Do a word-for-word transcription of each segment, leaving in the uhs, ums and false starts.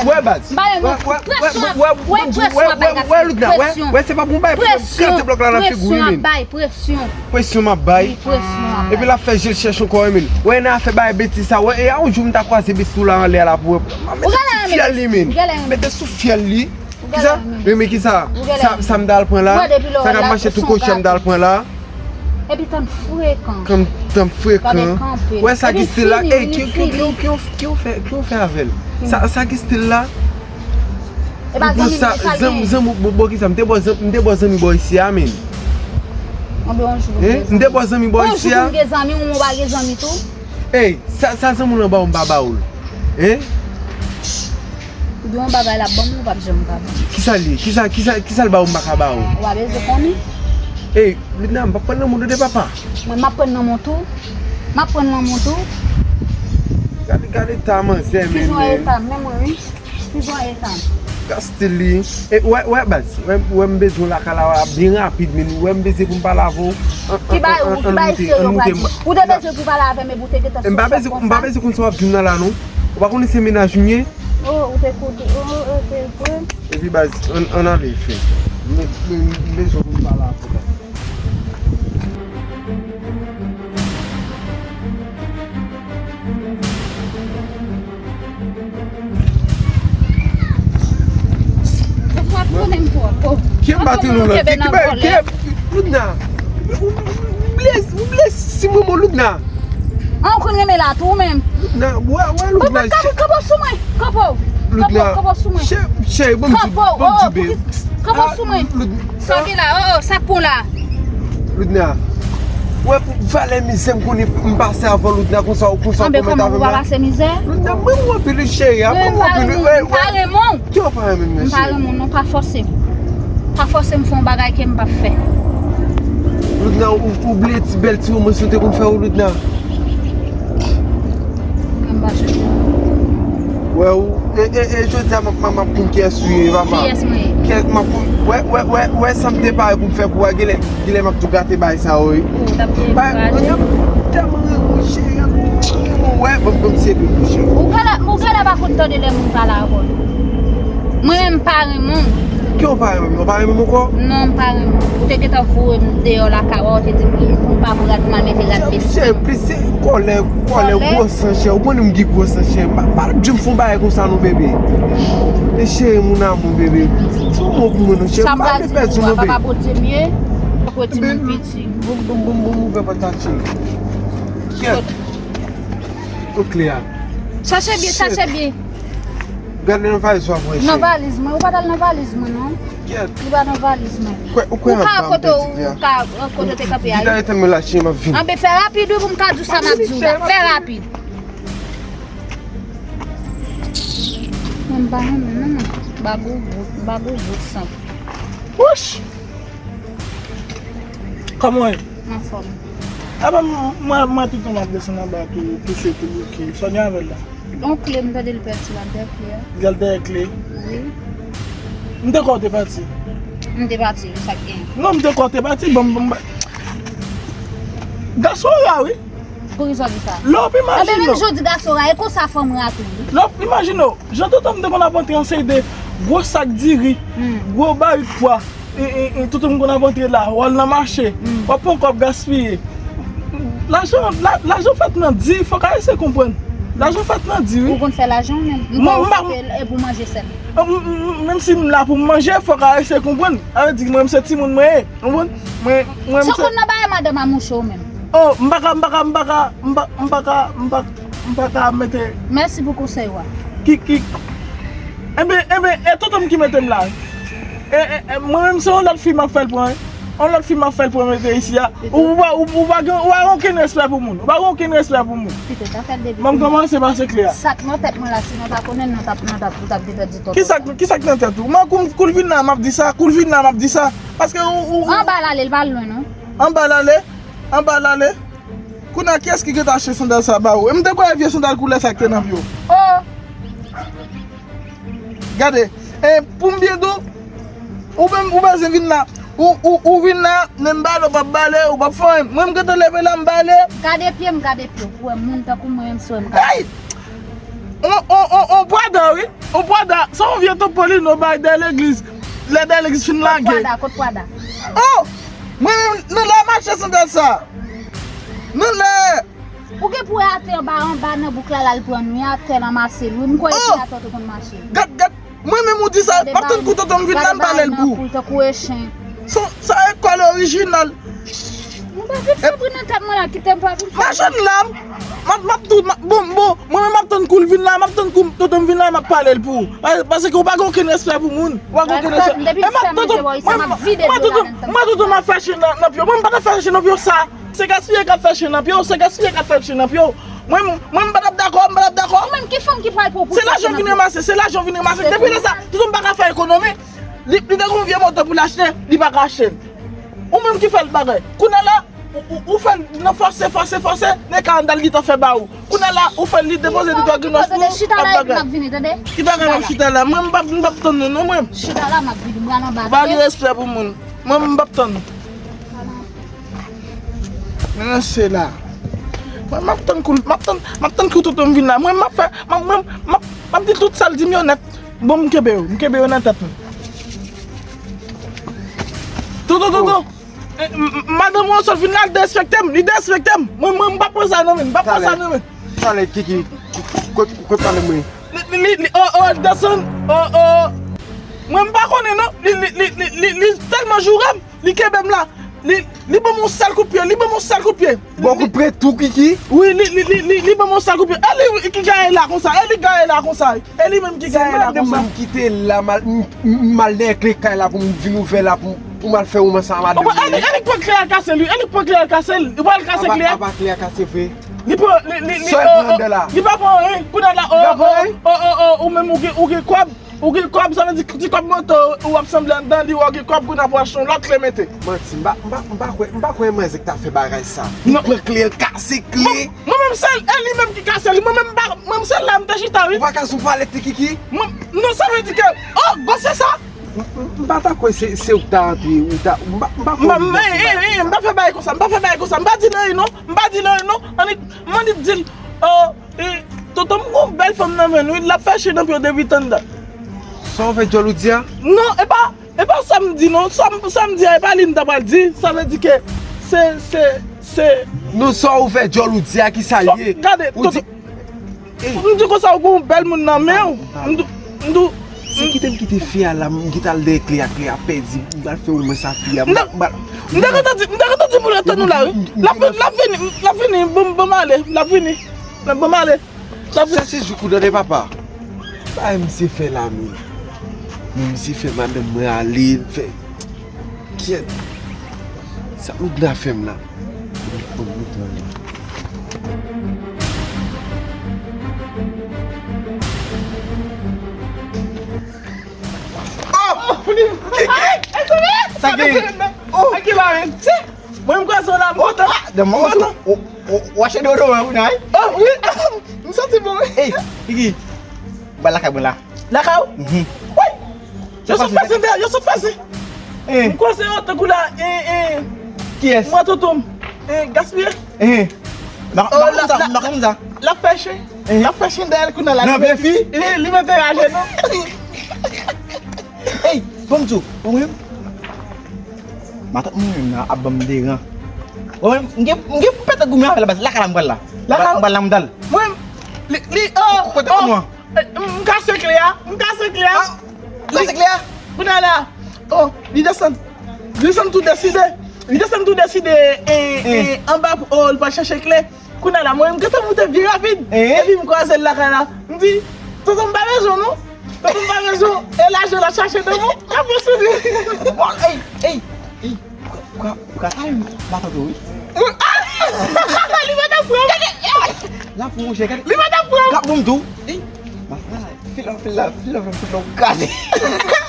Wè baz. M pa renmen presyon ap, wè presyon ap bay Gaspy. Presyon. Wè, se pa pou bay presyon. Presyon ap bay, presyon. Presyon m ap bay. Wi, presyon ap bay. Epi l ap fè je l chèch ankò, wi, men. Wè, nan afè bay betiz sa, wè, e a yon jou m ta kwaze betiz ou la anlè a la pou wè. Mete sou fyèl li, men. Mete sou fyèl li. Kisa? Renmen kisa? Sa, sa m ta al pran la? Sa k ap mache tou kochè m ta al pran la? Epi tann frekan. Tann frekan. Wè sa ki stil la? Ey, ki, ki, ki, ki, ki w fè, ki w fè avè l? Sa, sa ki stil la? Epa zanmi m, sa l gen. Zanmi, bon, bon, kisa? M te bò zanmi, m te bò zanmi bò isi a, men. Anben yon jou pou m gen zanmi. M te bò zanmi bò isi a. Yon jou pou m gen zanmi, ou mwen pa gen zanmi tou. Ey, sa, sa zanmi w lan ba w, m pa ba w l. Hein? Ou gen yon bagay l ap ban m, ou p ap janm ka ban m. Kisa l ye? Kisa, kisa, kisa l ba w, m pa ka ba w? Ou pa bezwen konnen. Ey, Ludna, m p ap pran nan moun ou de papa. Mwen, m ap pran nan moun tou. M ap pran nan moun tou. Gade, gade eta manzè, men. Ki jan eta, men mwen, wi. Ki jan eta. Gad stil li. E, wè, wè, baz. Wè, wè, m bezwen w lakay la, byen rapid, men. Wè, m bezwen pou m pale avè w. Ki bagay, ki bagay serye w pral di? Ou te bezwen pou pale avè m, epi ou te gentan sot sòt konsa? M pa bezwen, m pa bezwen konn sa w ap di m nan la, non. Ou pa konnen se mennaj m ye? Oh, ou te koute, oh, oh, te vre? Epi baz, ann, ann ale, frè. M, m, m bezwen pou m pale avè w. Ou pa konnen m twòp, oh. Kiyè m bati nou la? Kiyè, kiyè, Ludna. Ou, ou, ou ble, ou ble si mwen, Ludna. An, ou konn renmen la tou, ou menm. Ludna, wè, wè, Ludna. Kanpe, kanpe sou mwen. Kanpe. Kanpe, kanpe sou mwen. Chè, chè, bon, bon, bon, bon. Kanpe sou mwen. Sa gen la, oh, oh, sa k pran la. Ludna. Wè, pou valè mizè m konnen m pase avè w, Ludna, konsa, konsa, ou pwomèt avè m la. Anben kòman ou pa pase mizè? Ludna, mwen, mwen anpil, cheri, a, mwen, mwen anpil, wè, wè. M pa renmen w. Ki w pa renmen m nan, cheri? M pa renmen w, non, pa fòse m. Pa fòse m fè yon bagay ke m p ap fè. Ludna, ou, ou bliye ti bèl ti womans nou te konn fè, wi, Ludna. Mwen m pa chanje. Wè, ou, e, e, e, jodi a, m ap, m ap, m ap konn kiyès ou ye, papa. Kiyès mwen ye? Kiyès m ap konn, wè, wè, wè, wè, sa m te pare pou m fè pou ou a, genlè, genlè m ap tou gate bagay sa yo, wi. Ou t ap dekouraje. Tèlman renmen cheri, wè, bon, bon, se de bouche. Ou genlè, ou genlè pa konn tande lè moun pale avè w. Mwen menm, m pa renmen w. Ke w pa renmen m? Ou pa renmen m ankò? Non, m pa renmen w. Ou te gentan voye m deyò lakay ou, ou te di m pou m pa pou rad mal mete rad mesye. Chè, plis se kòlè, kòlè, gwo san, chè. Ou konnen m gen gwo san, chè. M pa, pa di m fè yon bagay konsa non, bebe. E cheri, mon amour, bebe. Di yon mo pou mwen non, chè. M pa vle pèdi w non, bebe. Papa Bondye m ye. Papa Bondye m piti. Boum, boum, boum, boum, ouvè pòt la, cheri. Kèt. Ou klè a. Chache byen, chache byen. Gade nan valiz ou ap wè, cheri. Nan valiz mwen, ou pa t al nan valiz mwen, non. Kèt. Li pa nan valiz mwen. Ou ka kote ou, ou ka kote ou te kanpe a. Gita etann mwen la, cheri, m ap vini. Anben fè rapid wi pou m ka di w sa m ap di w la. Fè rapid. Mwen m pa renmen non, non. Bagou bout, bagou bout san. Wouch! Kòman w ye? Anfòm. Apa m, mwen, mwen tout tan m ap desann anba tou, touche tou bouke. Sa w gen avè l la? Yon kle, m tande l pèdi l ap dèyè kle a. L al dèyè kle? Wi. M te kwè w te pati. M te pati, wi, sa k gen. Non, m te kwè w te pati, bon, bon, bon. Gason ra, wi. Poukisa w di sa? Lè w ap imajine w. Anben menm jan w di gason ra, e konsa fanm ra tou, wi. Lè w ap imajine w, jan tonton m te konn ap antre an seri de gwo sak diri, gwo barik pwa. E, e, e, tout moun konn ap antre la, w al nan mache, w ap pran kòb gaspiye. Lajan, la, lajan fèt nan di, fòk Ayisyen konprann. Lajan fèt nan di, wi. Ou konn fè lajan ou menm? M pa wè w fè e pou manje sèl. Menm si m la pou m manje, fòk Ayisyen konprann. Sa vle di mwen, m se timoun mwen ye. Konprann? Mwen, mwen, m se. Sa w konn nan bagay madanm a mouche w menm? Oh, m pa ka, m pa ka, m pa ka, m pa, m pa ka, m pa, m pa ka mete. Mèsi pou konsèy ou a. Ki, ki, enben, enben, e tonton m ki mete m la. E, e, e, mwen menm se yon lòt fi m ap fè l pran, wi. Yon lòt fi m ap fè l pran mete isi a. Ou, ou pa, ou, ou pa gen, ou pa gen okenn respè pou moun. Ou pa gen okenn respè pou moun. Pito, ta fè l depi. Ban m kòmanse pase kle a. Sa k nan tèt mwen la, si mwen ta konnen, nou t ap, nou t ap, nou t ap gentan di tonton. Kisa, kisa k nan tèt ou? Mwen, kou, kou l vin la, m ap di sa. Kou l vin la, m ap di sa. Paske ou, ou, ou. Anba l ale, l pa lwen, non. Anba l ale, anba l ale. Kounye a, kiyès ki gentan achte sandal sa ba ou? E m te kwè e vye sandal koulè sa ki te nan pye w. Oh! Gade, e pou m byen di w, ou menm, ou bezwen vin la, ou, ou, ou vin la, men m bale, ou p ap bale, ou p ap fè anyen. Mwen, m gentan leve la, m bale. Gade pye m, gade pye w, pou wè moun tankou mwen menm si w wè m ka. Hey! On, on, on, on bwada, wi. yon Prada, se yon vye Topolino bay dèyè legliz. Lè dèyè legliz fin lage. Kot Prada? Kot Prada? Oh! Mwen menm, nan lè mache sandal sa. Nan lè Ou gen pou wè atè anba, anba nan bouk la, l al pran nou, atè l anmase l, wi. M kwè se atè w te konn mache. Gad, gad, mwen menm ou di sa, m ap tann kou tonton m vin la, m pale l pou ou. Tankou e chen. Sa e kòl orijinal. Mwen pa vin fè bri nan tèt mwen la, kite m pa vin fè. Machann lam, m ap, m ap tou, m ap, bon, bon, mwen menm m ap tann kou l vin la, m ap tann kou tonton m vin la, m ap pale l pou ou. Pa-, paske ou pa gen okenn respè pou moun. Ou pa gen okenn respè. Depi m fèmen je bò, sa m ap vide dlo la nan tèt mwen. Mwen tonton m ap fè chen nan, nan pye w. Mwen m pa t ap fè chen nan pye w sa. Se gaspiye k ap fè chen nan pye w, se gaspiye k ap fè chen nan pye w. Mwen, mwen, m pa t ap dakò, m pa t ap dakò. Ou menm ki fanm ki pral pran w pou fè chen nan pye w? Se lajan w vin ranmase, se lajan w vin ranmase. Depi lè sa, tonton m pa ka fè ekonomi. Li, li te gen yon vye moto pou l achte, li pa ka achte l. Ou menm ki fè l bagay. Kounye a la, ou, ou, ou fè l nan fòse, fòse, fòse, nan ka andal li t ap fè ba ou. Kounye a la, ou fè l li depoze li dwa grimas pou ou, ap bagay. Ki bagay m ap chita la? Mwen, m p ap, m p ap tann nou, non, mwen. Chita la, m ap vide, m pral anba. Pa gen respè pou moun. Mwen, m p ap tann nou. Men se la. Mwen, m ap tann kou, m ap tann, m ap tann kou tonton m vin la. Mwen, m ap fè, m ap, mwen, m ap, m ap di tout sa l di m yo nèt. Bon, m kenbe yo, m kenbe yo nan tèt mwen. Tonton, tonton. Eh, m-, m-, madanm ou an sot vin la, l derespekte m, li derespekte m. Mwen, mwen, m p ap pran sa nan men, m p ap pran sa nan men. Talè, Kiki, kot, kot madanm mwen? Li, li, li, li, oh, oh, desann, oh, oh. Mwen, m pa konnen non, li, li, li tèlman joure m. Li kenbe m la. Li, li ban m yon sèl kout pye, li ban m yon sèl kout pye. Bon, kout pye tou, Kiki? Wi, li, li, li, li, li ban m yon sèl kout pye. E li ki gaye la konsa, e li gaye la konsa. E li menm ki gaye la konsa. Se madanm mwen ki te la, m al, m, m, m al dèyè kle kay la pou m vin ouvè la pou, pou m al fè womans a madanm mwen. E li, e li k pran kle a kase l, wi. E li k pran kle a kase l. Li pral kase kle a. Apa, apa kle a kase vre. Li pran, li, li, li, oh, oh, li pa pran anyen. Kounye a la, oh, oh, oh, oh, oh, ou menm ou gen, ou gen kòb. Ou gen kòb, sa vle di ti kòb moto ou ap sanble anndan li, w gen kòb pou n ap achte yon lòt kle mete. Manti, m pa, m pa, m pa kwè, m pa kwè manzè k ta fè bagay sa. Li pran kle, l kase kle. Mwen menm se e li menm ki kase li, mwen menm m pa, mwen menm se la m te chita wi. Ou pa ka sou palèt li, Kiki? Mwen, non, sa vle di ke, oh, bon, se sa? M, m, m pa ta kwè se, se ou k ta antre, ou ta, m pa, m pa kwè ou t ap fè bagay konsa. M pa fè bagay konsa, m pa fè bagay konsa, m pa di l anyen non, m pa di l anyen non, annik, m annik di l, oh, E, tonton m gon bèl fanm nan men l wi, l ap fè chen nan pye w depi tanndan. Sa w fè djòl ou di a? Non, e pa, e pa sa m di non, sa m, sa m di a, e pa li m ta pral di, sa vle di ke se, se, se. Non, sa w fè djòl ou di a, ki sa l ye? Gade, tonton, m di konsa ou gon bèl moun nan men w, m di, m di, si kite m kite fi a la, m kite al dèyè kle a, kle a pèdi, m pral fè womans a fi a, m pral. M te gentan di, m te gentan di pou l ret tann ou la wi. L ap vini, l ap vini, l ap vini, bon, bon, m ale, l ap vini. Bon, m ale. Sa se jouk ou tande papa. Bay misye fè la menm. Men misye fè madanm mwen ale, fè. Kyèt. Sa Loudna fè m la? Oh! Sa gen? Oh! Mwen m kwaze w la, m kontan. M kontan. Ou achte deodoran wi, nan? Oh, wi. M santi bon wi. Ey, Kiki. Ba lakay mwen la. Lakay ou? Mhm. Wi. Yo sot fè sen, yo sot fè sen. M kwaze yo tankou la, e, e. Kiyès? Mwen tonton m. E, gaspiye. E. M pa konn sa, m pa konn sa. L ap fè chen. L ap fè chen dèyè l kounye a la. Nan pye fi? Li mete ajenou. Ey, bon m di w, bon mwen menm. Matant mwen menm nan ap ban m deran. Mwen menm, m gen, m gen pou pete goumen avè l baz. Lakay la m pral la. Lakay ou? M pral la m dal. Mwen menm, li, li, oh, kote oh, nou an? Eh, m kase kle a, m kase kle a. Ah, ou kase kle a? Kounye a la, oh, li desann. Li desann tou deside. Li desann tou deside, eh, eh, anba, oh, li pral chache kle. Kounye a la, mwen, m gentan moute byen rapid. Eh? Epi m kwaze l lakay la. M di, tonton m pa bezwen w non. Tonton m pa bezwen w. E lajan l ap chache devan. Apre sou li. Bon, ey, ey, ey. Ou ka, ou ka, ou ka ta yon matant ou, wi. Li pa ta pran. Gade, eh. La pou monchè, gade. Li pa ta pran. Gade bon m tou. Ey. Matant la, fil la, fil la, fil la, fil la, ou kraze.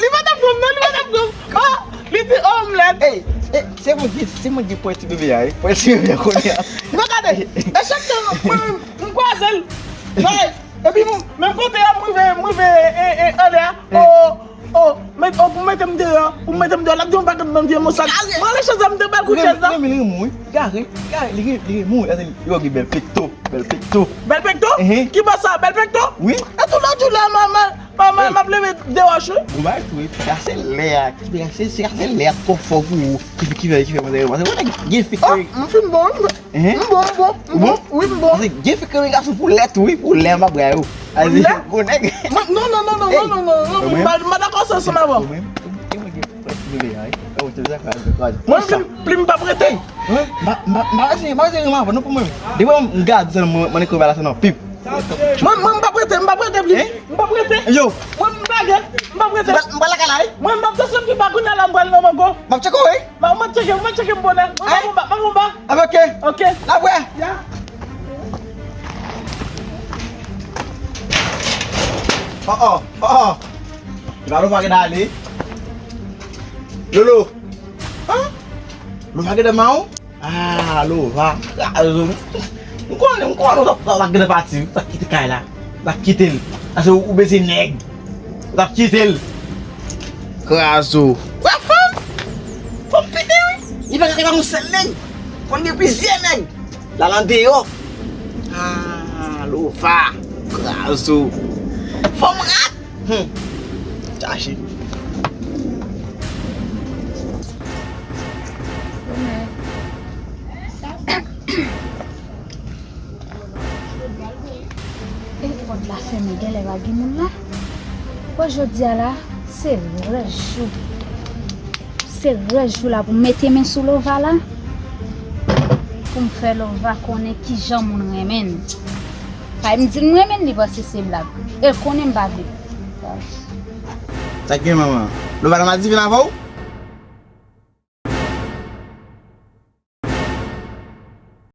Li pa ta pran, non, li pa ta pran. Oh, li di, oh, m lèd. Ey, ey, se mwen ki, se mwen ki pran ti bebe a, wi. Pran ti bebe a kounye a. Non, gade. E chak tan, mwen menm, m kwaze l. Gade. Epi m, menm kote a, m rive, m rive, e, e, anlè a. Oh, oh. Met, oh, pou mete m deyò, pou mete m deyò, l ap di yon pakèt bann vye mo sal. Mwen, lè chèz la, m te bal kou chèz la. Li renmen, li renmen, wi. Gade, gade, li renmen, li renmen, wi. Gade, yo gen bèl pekto, bèl pekto. Bèl pekto? Ki bò sa, bèl pekto? Wi. E tou lòt jou la, m, m, m, m, m ap leve de wòch, wi. Bon, bagay tou, wi. Sa se lè a, ki, se, se, se lè a twò fò pou ou. Ki, ki fè, ki fè, mwen, mwen, mwen, gen fik. Oh, m fin bon, m bon, m bon, m bon, wi, m bon. Paske gen fik renmen gason pou lè tou, wi, pou lè m ap bra yo. Pou lè? Gwo nèg. Non, non, non, non, non, non, non, non, m pa, m pa dakò sa ansanm avè w. Mwen, plim, plim pa prete. Mwen, m pa, m pa, m pa, m pa, m pa, m pa, non, pou mwen. Depi m gade sa, mwen, mwen, mwen, mwen, mwen, pip. Mwen, mwen, m pa prete, m pa prete plim. M pa prete. Yo. Mwen, m pa gen, m pa prete. M pa, m pa lakay la, wi. Mwen, m ap desann pi ba kounye a la, m pral nan mango. M ap tcheke w, wi. Mwen, mwen tcheke, mwen tcheke m bonè. Mwen, m pa konba, m pa konba. Ah, ok. Ok. N ap wè. Ya. Oh, oh, oh, oh. E pa Lova gen ale. Lolo. Hein? Lova gen dèman ou? Ah, Lova. Kraze w. M konnen, m konnen w t ap, w t ap gentan pati, wi. W t ap kite kay la. W t ap kite l. Paske ou, ou bezwen nèg. W t ap kite l. Kraze w. Wè fanm? Fanm pete, wi. Li pa, li pa yon sèl nèg. Fò l gen plizyè nèg. L al andeyò. Ah, Lova. Kraze w. Fanm rat. Hmm. Chache. E pòt la fèmen, genlè pa gen moun la. Bon, jodi a la, se rès jou. Se rès jou la pou m mete men sou Lova la. Pou m fè Lova konnen kijan moun renmen l. Kay m di l m renmen l, li panse se blag. E l konnen m pa vle. Sa k gen, manman? Lova nan madivin avè w?